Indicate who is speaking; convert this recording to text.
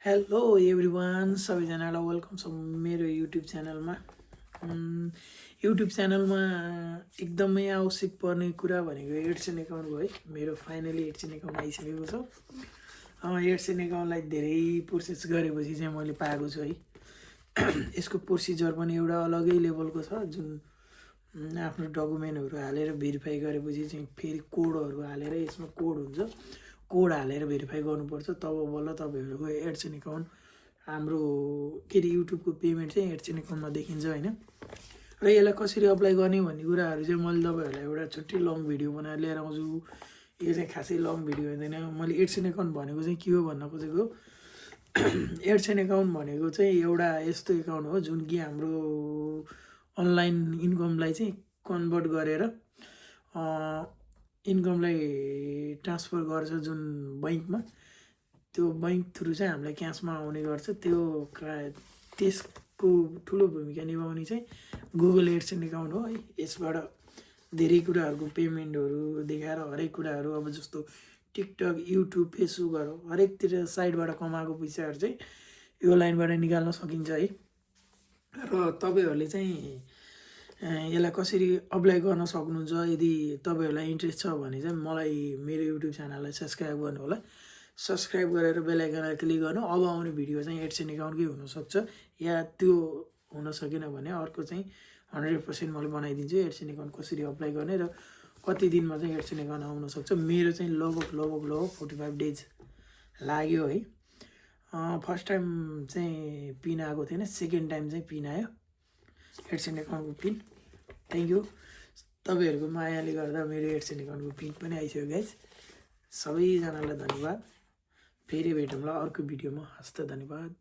Speaker 1: Hello everyone, सबैजनालाई welcome छ मेरो युट्युब च्यानलमा। युट्युब च्यानलमा एकदमै आवश्यक पर्ने कुरा भनेको एडसेन एकाउन्ट हो है। मेरो फाइनली एडसेन एकाउन्ट आइसकेको छ। एडसेन एकाउन्टलाई धेरै प्रोसेस गरेपछि चाहिँ मैले पाएको छु है। यसको प्रोसिजर पनि एउटा अलगै लेभलको छ, जुन आफ्नो डकुमेन्टहरू हालेर भेरिफाई गरेपछि चाहिँ फेरि कोडहरू हालेर यसमा कोड हुन्छ, कोड हालेर भेरिफाई गर्नुपर्छ, तब बल्ल तपाईँहरूको एडसेन एकाउन्ट हाम्रो के अरे युट्युबको पेमेन्ट चाहिँ एडसेन एकाउन्टमा देखिन्छ होइन। र यसलाई कसरी अप्लाई गर्ने भन्ने कुराहरू चाहिँ मैले तपाईँहरूलाई एउटा छुट्टै लङ भिडियो बनाएर लिएर आउँछु। यो चाहिँ खासै लङ भिडियो हुँदैन। मैले एडसेन एकाउन्ट भनेको चाहिँ के हो भन्न खोजेको, एडसेन एकाउन्ट भनेको चाहिँ एउटा यस्तो एकाउन्ट हो जुन कि हाम्रो अनलाइन इन्कमलाई चाहिँ कन्भर्ट गरेर इन्कमलाई ट्रान्सफर गर्छ जुन बैंकमा, त्यो बैंक थ्रु चाहिँ हामीलाई क्यासमा आउने गर्छ। त्यसको ठुलो भूमिका निभाउने चाहिँ गुगल एडसेन एकाउन्ट हो है। यसबाट धेरै कुराहरूको पेमेन्टहरू देखाएर हरेक कुराहरू, अब जस्तो टिकटक, युट्युब, फेसबुकहरू हरेकतिर साइडबाट कमाएको पैसाहरू चाहिँ यो लाइनबाट निकाल्न सकिन्छ है। र तपाईँहरूले चाहिँ यसलाई कसरी अप्लाई गर्न सक्नुहुन्छ, यदि तपाईँहरूलाई इन्ट्रेस्ट छ भने चाहिँ मलाई मेरो युट्युब च्यानललाई सब्सक्राइब गर्नु होला। सब्सक्राइब गरेर बेल आइकनलाई क्लिक गर्नु। अब आउने भिडियो चाहिँ एडसेन एकाउन्टकै हुनसक्छ, या त्यो हुन सकेन भने अर्को चाहिँ 100% मैले बनाइदिन्छु एडसेन एकाउन्ट कसरी अप्लाई गर्ने र कति दिनमा चाहिँ एडसेन एकाउन्ट आउनसक्छ। मेरो चाहिँ लगभग 45 डेज लाग्यो है। फर्स्ट टाइम चाहिँ पिन आएको थिएन, सेकेन्ड टाइम चाहिँ पिन आयो एडसेन एकाउन्टको पिन। थ्याङ्क यू, तपाईँहरूको मायाले गर्दा मेरो एडसेन एकाउन्टको पिन पनि आइसक्यो गाइज। सबैजनालाई धन्यवाद। फेरि भेटौँला अर्को भिडियोमा। हस्त, धन्यवाद।